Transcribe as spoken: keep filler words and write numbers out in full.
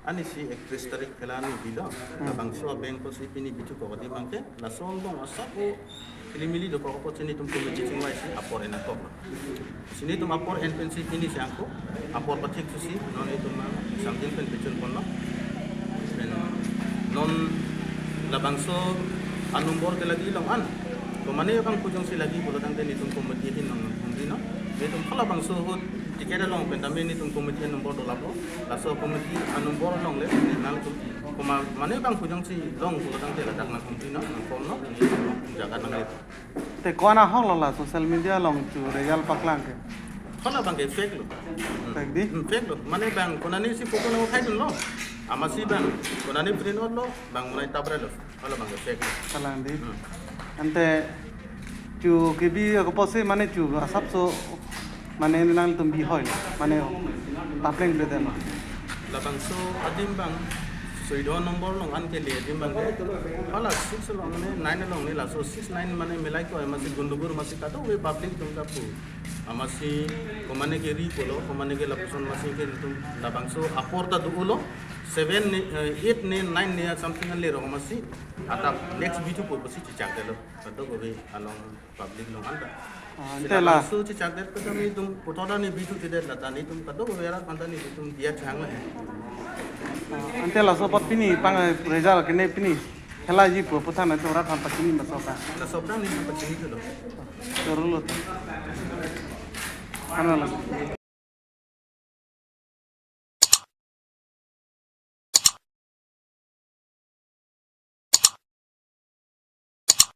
Ani si ekatris tarik khela ani bilo. Hmm. Labangso abang ko si pini bithu ko di mangke. Laso angbong asap o kilimili dokok apotsi netum committee chingvai si apor en-akok lo. Si netum apor en pensi pini si angko. Apor pathik thusi non netum mang samjin pen pechun ponlo. Pen non labangso a-number ke lagi long an. Komatne abang pu jongsi lagi pulo tangte netum committee ahin nangpon dei non. Netum halabangso ahut ticket along pen tame netum committee a-number dolap lo. Laso committee a-number along le nangtum komatne abang pu jongsi long pulo tangte ladak nangpon dei non, nangpon non, netum jaga nang le. Te ko-an ahok lo la social media along chu result paklang ke? Halabang ke fake lo. Hmm. Fake dei? Hmm, fake lo. Mane bang konane si photo nang uthai dunlo. Amatsi bang konane print lo, bang monai tabre lo. Halabang ke fake lo. Kalang dei. Hmm. Ante chu kebi ako pusi mane chu asapso mane nangtum bihoi lo. Mane tapling beden lo. Labangso adim bang, soido number along an kele adim bang ke. Hala six along ne, nine along ne, laso six nine mane milai ko, amatsi gondogol amatsi kadokave public atum kapu. Amatsi komatne ke ri pulo, komatne ke lapuson amatsi ke netum labangso apor ta do-o lo, seven ne, eh, eight ne, nine ne something an lerok amatsi. Adap next bithu pusi chechakdetlo. Kadokave along public along anta. Ah, si ante la labangso chechakdet pen netum puthot ani bithu thedet lata netum kadokave arat anta netum diya chang la. Ah, ante laso apot pini pang, eh, result kene pini khela ji pu aphuthak netum rat aphan pachini ma sok ka? Laso aphrang netum pachini thulo. Choro lo. Ano lo.